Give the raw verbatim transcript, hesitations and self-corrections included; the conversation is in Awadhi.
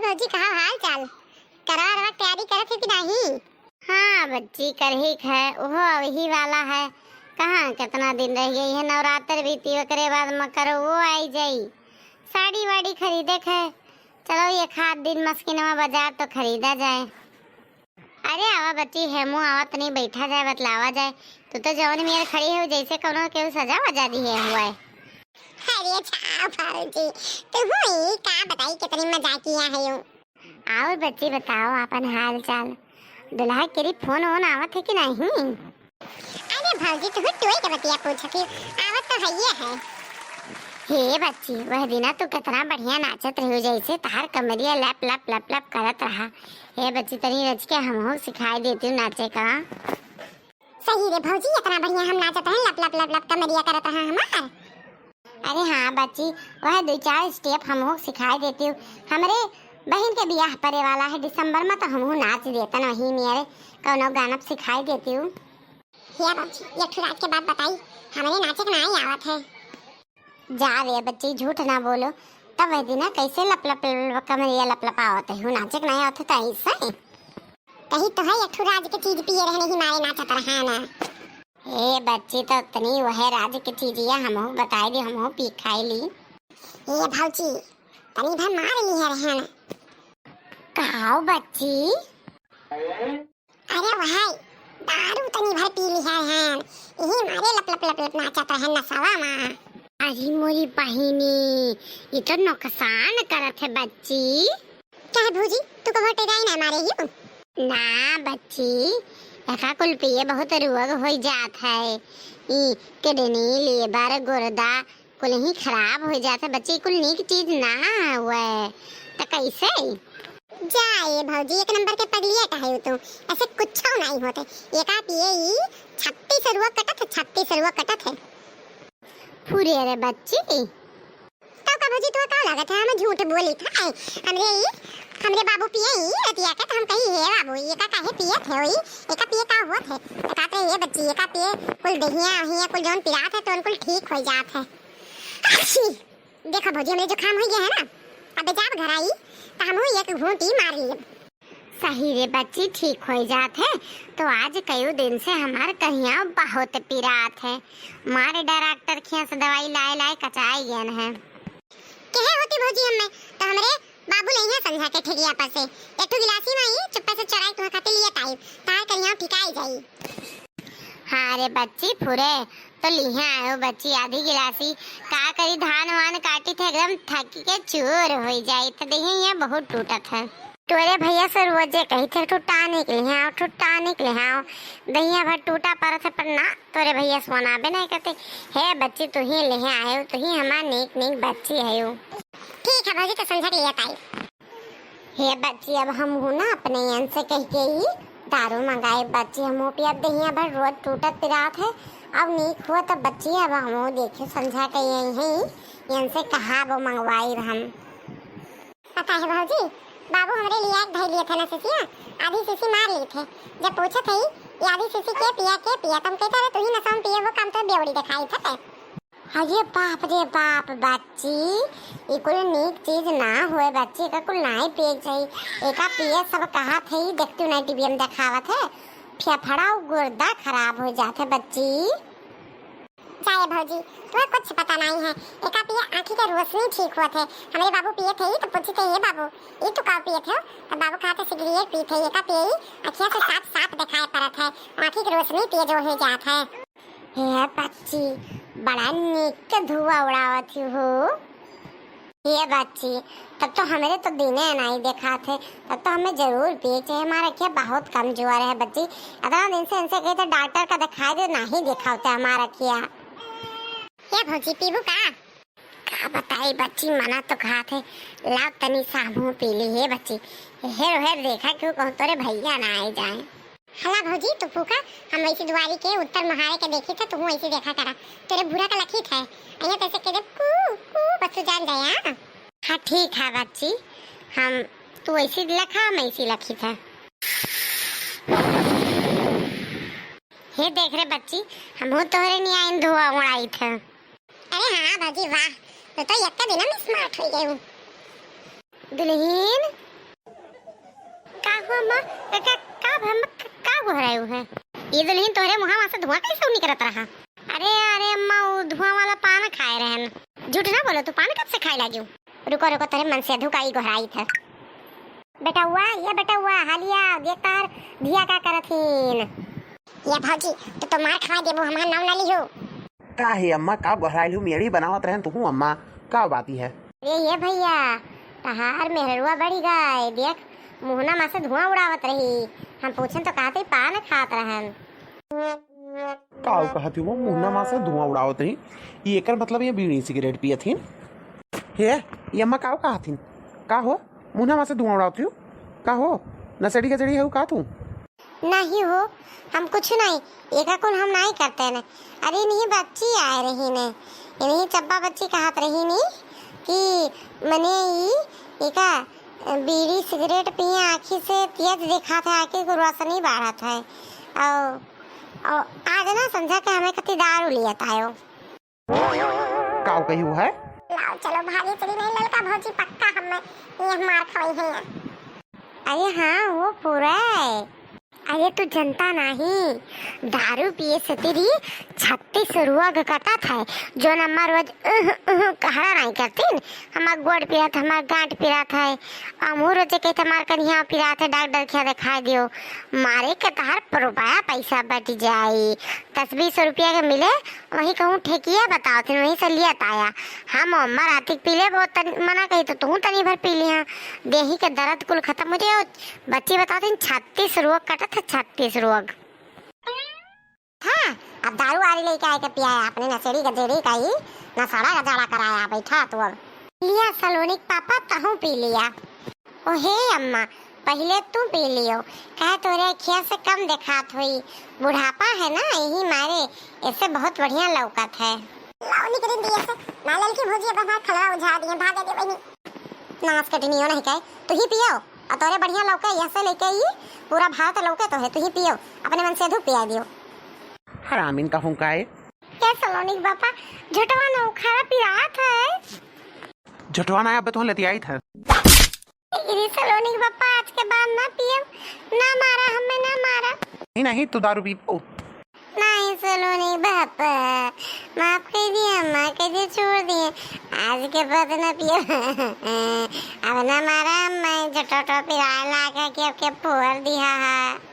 भौजी, कहा हाल चाल? करवा रवा तैयारी करत है कि नहीं? हाँ बच्ची, करही है, ओहो अवही वाला है। कहाँ कितना दिन रह गई है, नवरात्र बीती, ओकरे बाद मकर वो आई जाई। साड़ी वाड़ी खरीदे के है, चलो एक आध दिन मस्किनवा बाजार तो खरीदा जाए। अरे आवा बच्ची, हेमू आवा, तनी बैठा जाए, बतलावा जाए। तू तो जौन मेर खड़ी है, जैसे कौनो केहू सजा वजा दिहे हुआ है। अरे छा भौजी, तू ही का बताई, कितनी मजाकिया है यू। और बच्ची बताओ आपन हाल चाल, दुल्हा केरी फोन वोन आवत है कि नहीं? अरे भौजी, तू टोई के बतिया पूछत ही, आवत तो हइये है। हे बच्ची, वह दिना तू कितना बढ़िया नाचत रही, जैसे तार कमरिया लप लप लप लप करत रहा। हे बच्ची, तनी रच के हमहू सिखाई देती हूँ नाचे का। सही रे भौजी, इतना बढ़िया हम नाचत रहे, लप लप लप लप कमरिया करत रहा हमार। अरे हाँ बच्ची, वह दो चार स्टेप हमहू सिखाई देती हूँ। हमरे बहन के बियाह परे वाला है दिसंबर में, तो हमहू नाच देतन वही मेरे, कौनो गाना सिखाई देती हूँ। हे बच्ची, एक ठो राज के बात बताई, हमरे नाचे के नाई आवत है। जा रे बच्ची, झूठ ना बोलो। तब वह दिना कैसे लप लप लप लप कमरिया लप लप आवत है, हूँ नाचे के नाई आवत है तो ऐसे। कही तो है, एक ठो राज के चीज पिए रहने ही मारे नाचत रहा ना। ए बच्ची, तो तनी वह राज के चीजिया हमहू बताई दी, हमहू पी खाई ली। ए भौजी, तनी भर मार ली है रहन। कहाओ बच्ची? अरे वह दारू तनी भर पी ली है रहन, यही मारे लप लप लप लप नाचत रहन नसवा मा। अरे मोरी बहिनी, ये तो नुकसान करत है बच्ची। क्या है भौजी, तू कहो टेराई ना मारे यू? ना बच्ची, एका कुल पिए बहुत रोग हो जात है। ई किडनी, लिवर, गुर्दा कुल ही खराब हो जात है बच्ची, कुल नीक चीज ना हुए। त कैसे? जा ए भौजी, एक नंबर के पगलियट है तू, ऐसे कुछ नहीं होते। एका पिए ई छत्तीस रुआ कटत है, छत्तीस रुआ कटत है। फुरे रे बच्ची। तो का भौजी, तू का लागत है, हम झूठ बोली था? हमरे ई, हमरे बाबू पिए ई रतिया के, तो हम कही, "हे बाबू, ये का काहे पियत है ई? ये का पिए का होत है?" तो कहते, "ये बच्ची, ये का पिए, कुल दहिया, हिया, कुल जौन पिरात है, तो कुल ठीक हो जात है।" अच्छी, देखो भौजी, हमरे जुकाम हो गया है ना, अब जब घर आई, तो हम एक घूंटी मार लिए। सही रे बच्ची, ठीक हो जात है। तो आज कई दिन से हमार कहिया बहुत पिरात है। मारे डॉक्टर खिया से दवाई लाए लाए कचाई गयन है। केहे होती भौजी हमें, तो हमरे बाबू ले हैं संझा के ठेकिया पर से एक ठो गिलासी माई चुप्पे से चोराई तुहा खातिर लिए ताई, तार कहिया ठिकाई जाई। हाँ रे बच्ची, फुरे तो लिहे आयो बच्ची आधी गिलासी। का करी, धान वान काटी थे, एकदम थकी के चूर होई जाई। तो देहिया बहुत टूटत है। तोरे भैया से रोजे कही थे, "ठुट्टा निकले हैं, ठुट्टा निकले हैं।" दहिया भर टूटा परत है, पर ना, तोरे भैया से वनाबे नहीं करते। हे बच्ची, तू ही लिहे आयो, तू ही हमार नीक नीक बच्ची है। ठीक है भौजी, तो संझा के लिए ताई। हे बच्ची, अब हमहू ना अपने यन से कह के ही दारू मंगाए बच्ची, हमहू पियब, देहिया भर रोज टूटत पिरात है। अब नीक हुआ तब बच्ची, अब हमहू देखे संझा के यही है, यन से कहा वो मंगवाई हम। पता है भौजी, बाबू हमरे लिए एक धई लिए थे ना शीशिया, आधी शीशी मार ली थे। जब पूछे थे, "ये आधी शीशी के पिया, के पिया?" तम कहते रहे, "तू ही नशा में पिए, वो काम तो बेवड़ी दिखाई थे।" अरे बाप रे बाप बच्ची, ई कुल नीक चीज ना होए बच्ची, एका कुल नाई पिए के चाही। एका पिए सब कहा थे, ई देखती नहीं टीवी में देखावत है, फेफड़ा और गुर्दा खराब हो जात है बच्ची। जाए भौजी, तुम्हें कुछ पता नहीं है, एका पिए आँखी के रोशनी ठीक होत है। हमरे बाबू पिए थे ही तो पूछी थे, "ये बाबू, ये तू का पिए थे हो?" तब बाबू कहा थे, "सिगरेट पी थे, एका पिए ही अखिया से साफ साफ दिखाई पड़त है, आँखी की रोशनी तेज हो जात है।" हे बच्ची, बड़ा नीक के धुआं उड़ावत ही हो। हे बच्ची, तब तो हमरे तो दिने नहीं देखात है, तब तो हमें जरूर पिए के चाही। हमारा क्या बहुत कमजोर है बच्ची, इतना दिन से इनसे कही तो डॉक्टर का दिखाई दे, नहीं दिखावते हमारा क्या। हे भौजी, पीबू का? का बताई बच्ची, मना तो कहा थे, लाओ तनी सामू पी ली। हे बच्ची, हेर हेर देखा क्यों कहूँ तोरे भैया ना आए जाए। हला भौजी, तू फूका, हम वैसी दुआरी के उत्तर महारे के देखी थे, तू वैसी देखा करा। तेरे बूढ़ा का लखी थे, अइया तैसे कह दे, कू, कू, बस तू जान जाया। हाँ, ठीक है बच्ची, हम, तू वैसी लखा, हम ऐसी लखी थे। हे देख रे बच्ची, हमहू तोहरे नियाइन धुआं उड़ाई थे। अरे हाँ भौजी, वाह, तू तो एक दिन में स्मार्ट हो गई हूँ। दुल्हीन, अम्मा, का, का, का भा-, अम्मा, का, का गोहरायू है? ई दुलहिन तोहरे मुँहा मा से धुआँ कैसे निकरत रहा? अरे, अरे अम्मा, उ धुआँ वाला पान खाए रहन। झूठ ना बोलो, तू पान कब से खाए लागिउ? रुको, रुको, तोहरे मनसेधू का ई गोहराइत है। बेटउआ, ए बेटउआ, हाली आ, देख तोहार धिया का करत हीन। ए भौजी, तू तो मार खवाइ देबू, हमार नाउँ ना लिहू। का हे अम्मा, का गोहराइल हू? मेड़ी बनावत रहन तुहूँ अम्मा, का बाती है? अरे ए भइया, तोहार मेहररुआ बढ़ी गए, देख मुँहना मा से धुआँ उड़ावत रही। हम पूछन तो कहत ही पान खात रहन। का कहत ही वो, मुँहना मा से धुआँ उड़ावत रही? ई एकर मतलब ए बीड़ी सिगरेट पियत हीन? हे, ए अम्मा का कहत हीन? का हो, मुँहना मा से धुआँ उड़ावत हू? का हो, नशेड़ी गजेड़ी हऊ का तू? नहीं हो, हम कुछ नहीं, एका कुल हम नहीं करते न। अरे इन्हीं बच्ची आए रही ने, इन्हीं चंपा बच्ची कहत रही नी कि मने ई एका बीड़ी सिगरेट पिए आँखी से तेज देखात है, आँखी की रोशनी बढ़त है। और, और आज ना संझा के हमें कति दारू लियत आयो। का कही वो है? लाओ चलो भागी चली नहीं ललका भौजी, पक्का हमें ये मार खवाई है। अरे हाँ, वो पूरा है। अरे तू जनता नहीं, दारू पिए से तेरी छत्तीस रोग कटत है, जो अम्मा रोज उह, उह, कहरा नहीं करतीन। हमार गोड़ पिरात, हमार गांठ पिरात है, अमहू रोजे कहत हमार कन्हिया पिरात है, डॉक्टर खिया दिखाई दियो। मारे के तहार रुपया पैसा बच जाई, दस बीस रुपया के मिले, वही कहूँ ठेकिया बतावत हीन, वहीं से लियत आया। हम अम्मा राती पी ले, बहुत तनी, मना कही तो तू तनी भर पी लिहा, देही के दर्द कुल खत्म हो जाए। बच्ची बतावत हीन, छत्तीस रोग कटत है, छत्तीस रोग। हाँ, अब दारू वारी लेके आए के पिया है अपने नशेड़ी गजेड़ी का ही, नशेड़ा गजाड़ा कराया बैठा तू अब। लिया सलोनी के पापा, तहूँ पी लिया। ओ हे अम्मा, पहिले तू पी लियो, काहे तोरे अखिया से कम देखात होई, बुढ़ापा है ना, यही मारे, ऐसे बहुत बढ़िया लौकत है। लाओ निकरिन दिए से, ना ललकी भौजी अब हमार खलवा उझा दिए, भागे दे बहिनी। नाच कटनियो नहीं कहे, तू ही पियो, और तोरे बढ़िया लौके, यह से लेके ही पूरा भारत लौके तो है, तू ही पियो, अपने मनसेधू पिया दियो। हरामिन कहूँ का ए। ए सलोनी के बापा, झुटवा ना उखाड़ा पिरात है। झुटवा ना, अबे तुहँ लेतियाइत है। इरी सलोनी के बापा, आज के बाद ना पियब, ना मारा हमें, ना मारा। नहीं, नहीं, तू दारू पी पो। नहीं सलोनी के बापा, माफ कर दिया, माफ कर दिया, छोड़ दिए, आज के बाद ना पियब। अब ना मारा, मैं झुटवा पिराए लागा कि अब के फोड़ दिया है।